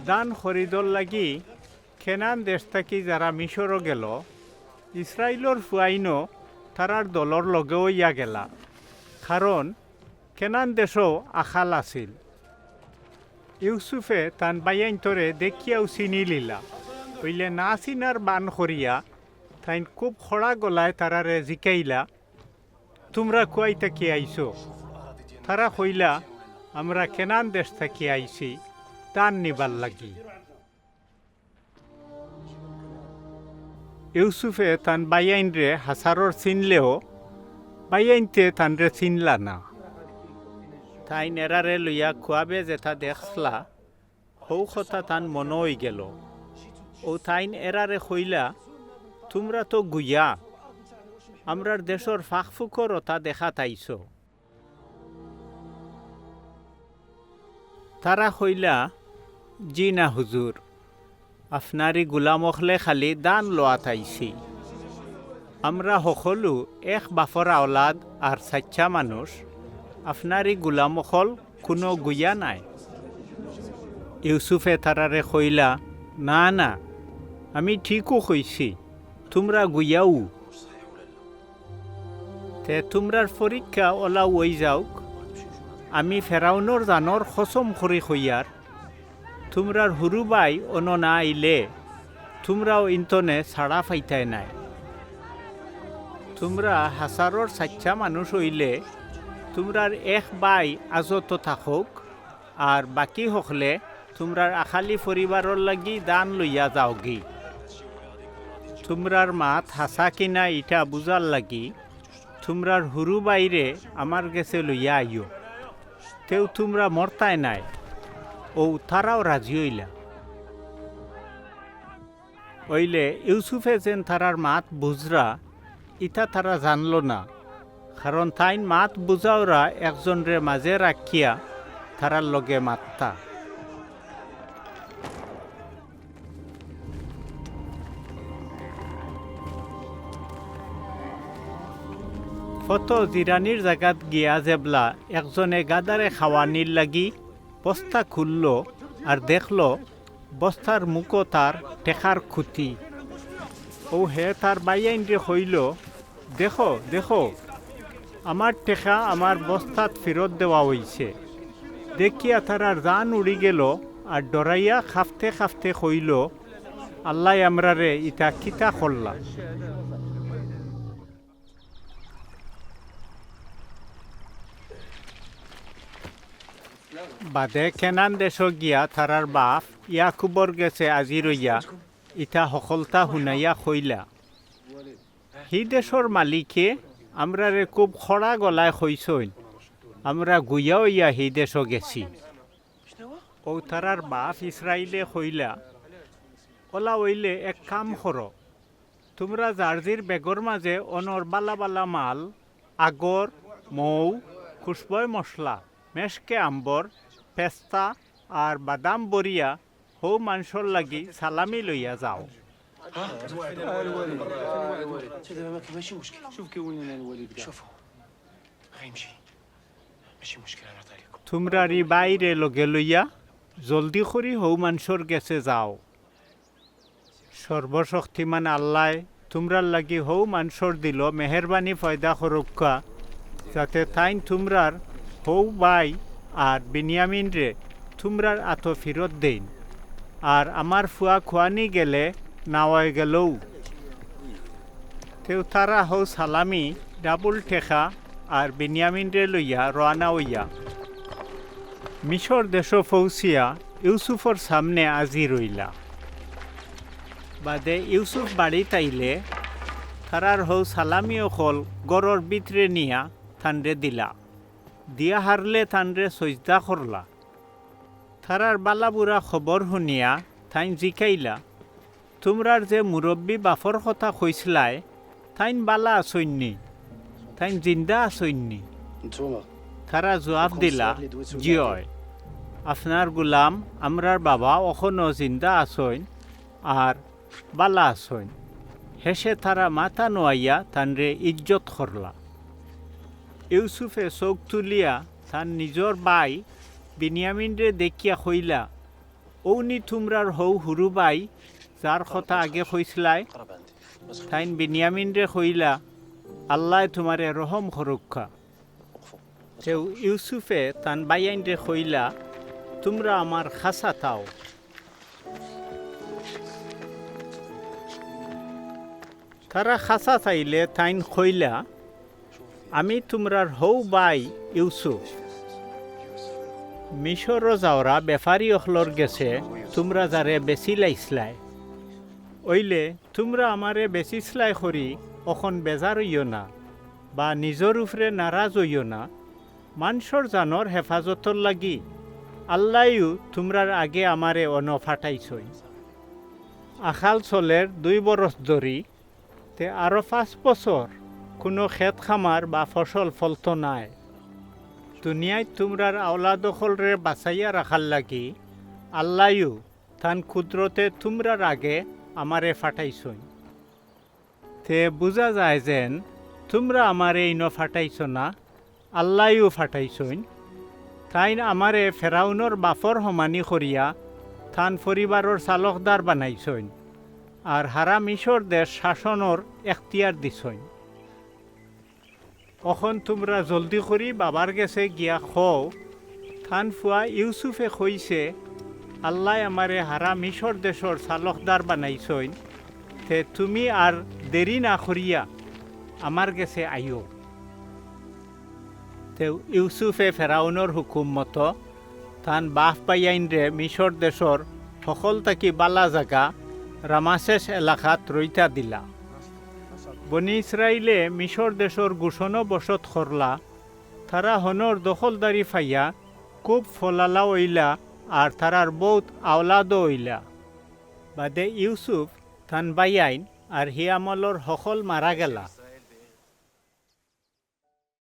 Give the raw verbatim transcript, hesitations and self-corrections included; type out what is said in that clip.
ধান খরিদর লাগি কেনান দেশ থাকি যারা মিশরো গেল, ইসরাইলর ফুয়াইনও তারার দলর লগে অইয়া গেলা, কারণ কেনান দেশও আকাল আছিল। ইউসুফে তান ভাইয়াইন্তরে দেখিয়াউ চিনিলিলা, অইলে না চিনার বান করিয়া তাইন খুব খড়া গলায় তারারে জিকাইলা, "তুমরা কুয়াই থাকি আইছো?" তারা কইলা, "আমরা কেনান দেশ থাকি আইছি, ধান নিবার লাগি।" ইউসুফে তান ভাইয়াইনরে হাছারর চিনলেও ভাইয়াইন্তে তানরে চিনলা না। তাইন এরারে লইয়া কুয়াবে যেতা দেখছলা, হউ কথা তান মনো অইগেল। অউ তাইন এরারে কইলা, "তুমরা তো গুইয়া, আমরার দেশর ফাঁক-ফুকর অতা দেখাত আইছো।" তারা কইলা, "জি না হুজুর, আপনারই গুলাম অকলে খালি ধান লওয়াত আইছি। আমরা হকলউ এক বাফর আওলাদ আর সাইচ্চা মানুষ, আপনারই গুলাম অকল কুনু গুইয়া নায়।" ইউসুফে তারারে কইলা, "না, না, আমি ঠিকউ কইছি, তুমরা গুইয়াউ। তে তুমরার পরীক্ষা অলাউ অইযাউক, আমি ফেরাউনর জানর কসম করি কইয়ার, তুমরার হুরু ভাই অনো না আইলে, তুমরাও ইনতনে ছাড়া পাইতায় নায়। তুমরা হাছারর সাইচ্চা মানুষ অইলে, তুমরার এক ভাই আজতো থাকউক, আর বাকি হকলে তুমরার আকালি পরিবারর লাগি ধান লইয়া যাওগি। তুমরার মাত হাছা কিনা ইটা বুজার লাগি, তুমরার হুরু ভাইরে আমার গেছে লইয়া আইও। তেউ তুমরা মরতায় নায়।" অউ তারাও রাজি অইলা। অইলে ইউসুফে যেন তারার মাত বুজরা, ইতা তারা জানলো না, কারণ তাইন মাত বুজাওরা একজনরে মাজে রাখিয়া তারার লগে মাততা। ফথো জিরানির জাগাত গিয়া যেবলা একজনে গাধারে খাওয়ানির লাগি বস্তা খুললো আর দেখলো বস্তার মুখো তার টেকার খুতি। অউ হে তার ভাইয়াইনরে কইলো, "দেখো, দেখো, আমার টেকা আমার বস্তাত ফিরত দেওয়া অইছে।" দেখিয়া তারার জান উড়ি গেলো, আর ডরাইয়া কাঁপতে কাঁপতে কইলো, "আল্লায় আমরারে ইতা কিতা করলা?" বাদে কেনান দেশো গিয়া তারার বাফ ইয়াকুবর গেছে আজির অইয়া ইতা হকলতা হুনাইয়া কইলা, "হি দেশর মালিকে আমরারে খুব খড়া গলায় কইছইন, আমরা গুইয়া অইয়া হি দেশো গেছি।" অউ তারার বাফ ইসরাইলে কইলা, "অলা অইলে এক কাম করো, তুমরা যার জির বেগর মাজে অনর বালা বালা মাল, আগর, মৌ, খুশবয় মশলা, মেশকে আম্বর, পেস্তা আর বাদাম ভরিয়া হউ মানষর লাগি সালামি লইয়া যাও।" شوف كوين الوليد قاعد. شوفوا. غيمشي. ماشي مشكلة، أنا أعطي لكم. তুমরার ই ভাইরে লগে লইয়া জলদি করি হউ মানষর গেছে যাও। সর্বশক্তিমান আল্লায় তুমরার লাগি হউ মানষর দিলো মেহেরবানি পয়দা করউক্কা, যাতে তাইন তুমরার হউ ভাই আর বিনিয়ামিনরে তুমরার আতো ফিরত দেইন। আর আমার ফুয়া খুয়ানি গেলে নাওয়ায় গেলউ। তেউ তারা হউ সালামি, ডাবল টেকা আর বিনিয়ামিনরে লইয়া রওয়ানা অইয়া মিশর দেশো পৌঁছিয়া ইউসুফর সামনে আজির অইলা। বাদে ইউসুফ বাড়িত আইলে তারার হউ সালামি অকল ঘরর ভিতরে নিয়া তানরে দিলা। দিয়া হারলে তানরে সইজদা করলা। তারার বালা বুরা খবর হুনিয়া তাইন জিকাইলা, "তুমরার যে মুরব্বি বাফর কথা কইছলায়, তাইন বালা আছইন নি? তাইন জিন্দা আছইন নি?" তারা জুয়াপ দিলা, "জি অয়, আপনার গুলাম, আমরার বাবা অখনো জিন্দা আছইন আর বালা আছইন।" হেষে তারা মাথা নোয়াইয়া তানরে ইজ্জত করলা। ইউসুফে চউখ তুলিয়া তান নিজর ভাই বিনিয়ামিনরে দেখিয়া কইলা, অউ নি তুমরার হউ হুরু ভাই, যার কথা আগে কইছলায়? তাইন বিনিয়ামিনরে কইলা, "আল্লায় তুমারে রহম করউক্কা।" তেউ ইউসুফে তান ভাইয়াইনরে কইলা, "তুমরা আমার খাছা থাও।" তারা খাছা থাইলে তাইন কইলা, "আমি তুমরার হউ ভাই ইউসুফ। মিশরো যাওরা বেপারী অকলর গেছে তুমরা যারে বেচিলাইছলায়। অইলে তুমরা আমারে বেচিছলায় করি অখন বেজার অইও না, বা নিজর উপরে নারাজ অইও না। মানষর জানর হেফাজতর লাগি আল্লায়উ তুমরার আগে আমারে অনো ফাটাইছইন। আকাল চলের দুই বরছ ধরি, তে আরো পাঁচ বছর কুনু খেত খামার বা ফসল ফলতো নায়। দুনিয়াইত তুমরার আওলাদ অকলরে বাচাইয়া রাখার লাগি আল্লায়উ তান কুদরতে তুমরার আগে আমারে ফাটাইছইন। তে বুঝা যায় যেন তুমরা আমারে ইনো ফাটাইছো না, আল্লায়উ ফাটাইছইন। তাইন আমারে ফেরাউনর বাপর হমানি করিয়া তান পরিবারর চালকদার বানাইছইন, আর হারা মিশর দেশ শাসনর এখতিয়ার দিছইন। অখন তুমরা জলদি করি বাবার গেছে গিয়া কও, তান ফুয়া ইউসুফে কইছে, আল্লায় আমারে হারা মিশর দেশর চালকদার বানাইছইন, তে তুমি আর দেরি না করিয়া আমার গেছে আইও।" তেউ ইউসুফে ফেরাউনর হুকুম মতো তান বাপ ভাইয়াইনরে মিশর দেশর হকল থাকি বালা জাগা রামাসেস এলাকাত রইতা দিলা। বনি ইসরাইলে মিশর দেশর গুশনো বসত করলা, তারা হনর দখলদারি পাইয়া খুব ফলালা অইলা, আর তারার বউত আওলাদও অইলা। বাদে ইউসুফ, তান ভাইয়াইন, আর হি আমলর হকল মারা গেলা।